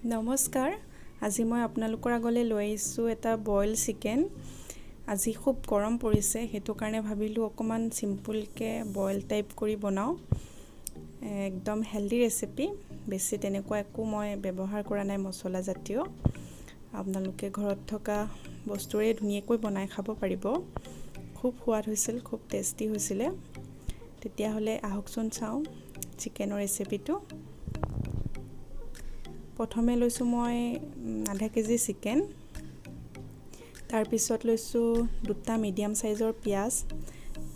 নমস্কাৰ, আজি মই আপোনালোকৰ আগলৈ লৈ আহিছোঁ এটা বইল চিকেন। আজি খুব গৰম পৰিছে, সেইটো কাৰণে ভাবিলোঁ অকণমান চিম্পুলকৈ বইল টাইপ কৰি বনাওঁ। একদম হেল্ডি ৰেচিপি, বেছি তেনেকুৱা একো মই ব্যৱহাৰ কৰা নাই মছলাজাতীয়। আপোনালোকে ঘৰত থকা বস্তুৰে ধুনীয়াকৈ বনাই খাব পাৰিব। খুব সোৱাদ হৈছিল, খুব টেষ্টি হৈছিলে। তেতিয়াহ'লে আহকচোন চাওঁ চিকেনৰ ৰেচিপিটো। প্ৰথমে লৈছোঁ মই আধা কেজি চিকেন, তাৰপিছত লৈছোঁ দুটা মিডিয়াম চাইজৰ পিঁয়াজ,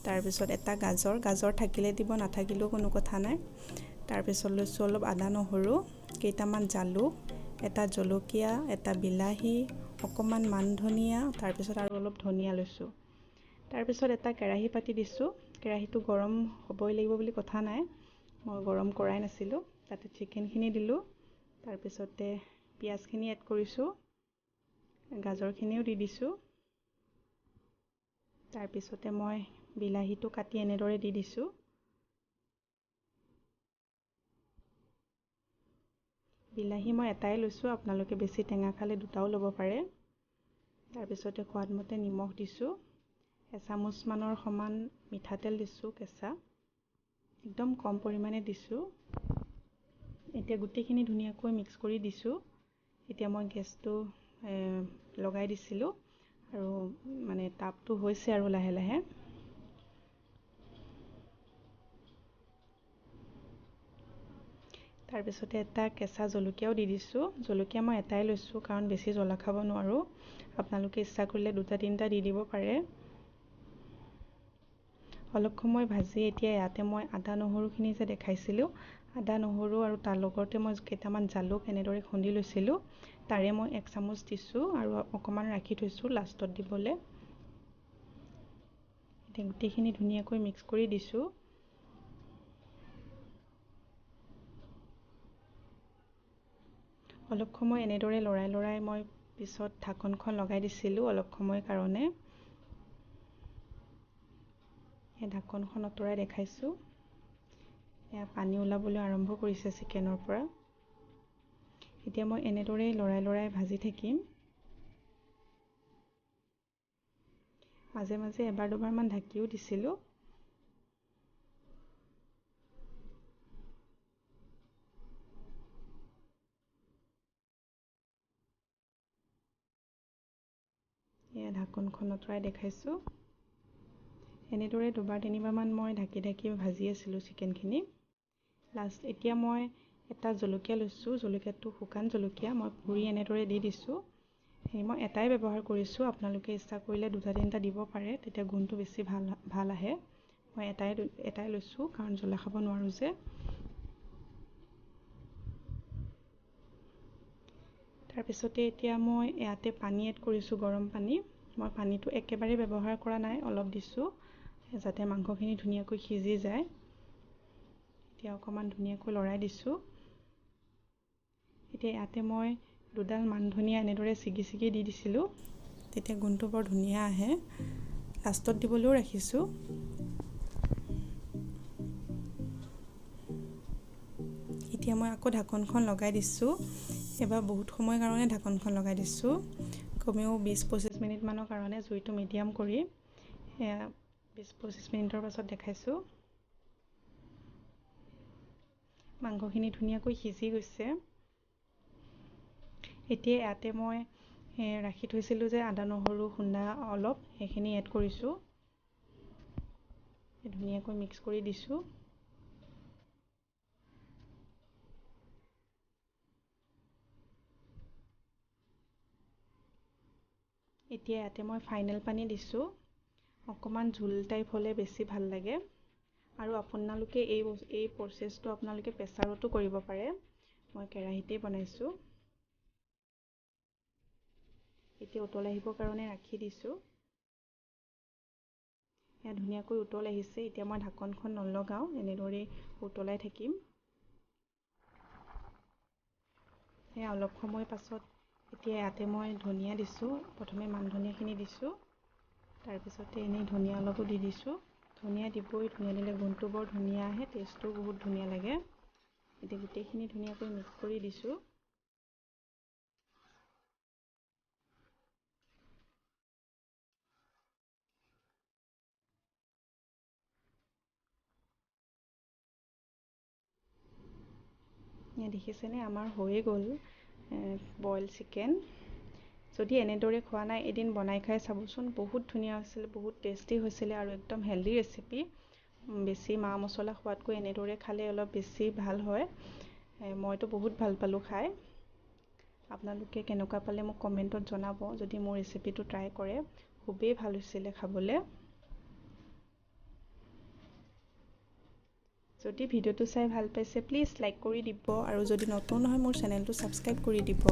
তাৰপিছত এটা গাজৰ, গাজৰ থাকিলে দিব, নাথাকিলেও কোনো কথা নাই। তাৰপিছত লৈছোঁ অলপ আদা নহৰু, কেইটামান জালুক, এটা জলকীয়া, এটা বিলাহী, অকণমান মান ধনিয়া, তাৰপিছত আৰু অলপ ধনিয়া লৈছোঁ। তাৰপিছত এটা কেৰাহী পাতি দিছোঁ। কেৰাহীটো গৰম হ'বই লাগিব বুলি কথা নাই, মই গৰম কৰাই নাছিলোঁ। তাতে চিকেনখিনি দিলোঁ, তাৰপিছতে পিঁয়াজখিনি এড কৰিছোঁ, গাজৰখিনিও দি দিছোঁ। তাৰপিছতে মই বিলাহীটো কাটি এনেদৰে দি দিছোঁ। বিলাহী মই এটাই লৈছোঁ, আপোনালোকে বেছি টেঙা খালে দুটাও ল'ব পাৰে। তাৰপিছতে সোৱাদমতে নিমখ দিছোঁ, এচামুচমানৰ সমান মিঠাতেল দিছোঁ, কেঁচা, একদম কম পৰিমাণে দিছোঁ। এতিয়া গোটেইখিনি ধুনীয়াকৈ মিক্স কৰি দিছোঁ। এতিয়া মই গেছটো লগাই দিছিলোঁ আৰু মানে তাপটো হৈছে আৰু লাহে লাহে। তাৰপিছতে এটা কেঁচা জলকীয়াও দি দিছোঁ। জলকীয়া মই এটাই লৈছোঁ, কাৰণ বেছি জ্বলা খাব নোৱাৰোঁ। আপোনালোকে ইচ্ছা কৰিলে দুটা তিনিটা দি দিব পাৰে। অলপ সময় ভাজি এতিয়া ইয়াতে মই আদা নহৰুখিনি যে দেখাইছিলোঁ, আদা নহৰু আৰু তাৰ লগতে মই কেইটামান জালুক এনেদৰে খুন্দি লৈছিলোঁ, তাৰে মই এক চামুচ দিছোঁ আৰু অকণমান ৰাখি থৈছোঁ লাষ্টত দিবলৈ। এতিয়া গোটেইখিনি ধুনীয়াকৈ মিক্স কৰি দিছোঁ। অলপ সময় এনেদৰে লৰাই লৰাই মই পিছত ঢাকনখন লগাই দিছিলোঁ অলপ সময়ৰ কাৰণে। এই ঢাকনখন আঁতৰাই দেখাইছোঁ, এয়া পানী ওলাবলৈ আৰম্ভ কৰিছে চিকেনৰ পৰা। এতিয়া মই এনেদৰেই লৰাই লৰাই ভাজি থাকিম। মাজে মাজে এবাৰ দুবাৰমান ঢাকিও দিছিলোঁ। এয়া ঢাকনখন আঁতৰাই দেখাইছোঁ। এনেদৰে দুবাৰ তিনিবাৰমান মই ঢাকি ঢাকি ভাজি আছিলোঁ চিকেনখিনি। লাষ্ট এতিয়া মই এটা জলকীয়া লৈছোঁ, জলকীয়াটো শুকান জলকীয়া, মই পুৰি এনেদৰে দি দিছোঁ। সেই মই এটাই ব্যৱহাৰ কৰিছোঁ, আপোনালোকে ইচ্ছা কৰিলে দুটা তিনিটা দিব পাৰে, তেতিয়া গোন্ধটো বেছি ভাল ভাল আহে। মই এটাই লৈছোঁ, কাৰণ জ্বলা খাব নোৱাৰোঁ যে। তাৰপিছতে এতিয়া মই ইয়াতে পানী এড কৰিছোঁ, গৰম পানী। মই পানীটো একেবাৰে ব্যৱহাৰ কৰা নাই, অলপ দিছোঁ যাতে মাংসখিনি ধুনীয়াকৈ সিজি যায়। এতিয়া অকণমান ধুনীয়াকৈ লৰাই দিছোঁ। এতিয়া ইয়াতে মই দুডাল মান ধনিয়া এনেদৰে ছিগি ছিগি দি দিছিলোঁ, তেতিয়া গোন্ধটো বৰ ধুনীয়া আহে। লাষ্টত দিবলৈও ৰাখিছোঁ। এতিয়া মই আকৌ ঢাকনখন লগাই দিছোঁ। এবাৰ বহুত সময়ৰ কাৰণে ঢাকনখন লগাই দিছোঁ, কমেও 20-25 মিনিটমানৰ কাৰণে, জুইটো মিডিয়াম কৰি। এয়া 20-25 মিনিটৰ পাছত দেখাইছোঁ, মাংসখিনি ধুনীয়াকৈ সিজি গৈছে। এতিয়া ইয়াতে মই ৰাখি থৈছিলোঁ যে আদা নহৰু খুন্দা অলপ, সেইখিনি এড কৰিছোঁ, ধুনীয়াকৈ মিক্স কৰি দিছোঁ। এতিয়া ইয়াতে মই ফাইনেল পানী দিছোঁ। অকণমান জোল টাইপ হ'লে বেছি ভাল লাগে। আৰু আপোনালোকে এই প্ৰচেছটো আপোনালোকে প্ৰেছাৰতো কৰিব পাৰে, মই কেৰাহীতেই বনাইছোঁ। এতিয়া উতল আহিবৰ কাৰণে ৰাখি দিছোঁ। এয়া ধুনীয়াকৈ উতল আহিছে। এতিয়া মই ঢাকনখন নলগাওঁ, এনেদৰেই উতলাই থাকিম। সেয়া অলপ সময় পাছত এতিয়া ইয়াতে মই ধনিয়া দিছোঁ। প্ৰথমে মান ধনিয়াখিনি দিছোঁ, তাৰপিছতে এনেই ধনিয়া অলপো দি দিছোঁ। ধনিয়া দিবই, ধনিয়া দিলে গোন্ধটো বৰ ধুনীয়া আহে, টেষ্টটো বহুত ধুনীয়া লাগে। এতিয়া গোটেইখিনি ধুনীয়াকৈ মিক্স কৰি দিছোঁ। দেখিছেনে, আমাৰ হৈয়ে গ'ল বইল চিকেন। যদি এনেদৰে খোৱা নাই, এদিন বনাই খাই চাবচোন, বহুত ধুনীয়া হৈছিলে, বহুত টেষ্টি হৈছিলে আৰু একদম হেল্ডি ৰেচিপি। বেছি মা মছলা খোৱাতকৈ এনেদৰে খালে অলপ বেছি ভাল হয়। মইতো বহুত ভাল পালোঁ খাই। আপোনালোকে কেনেকুৱা পালে মোক কমেণ্টত জনাব যদি মোৰ ৰেচিপিটো ট্ৰাই কৰে। খুবেই ভাল হৈছিলে খাবলৈ। যদি ভিডিঅ'টো চাই ভাল পাইছে, প্লিজ লাইক কৰি দিব আৰু যদি নতুন হয় মোৰ চেনেলটো ছাবস্ক্ৰাইব কৰি দিব।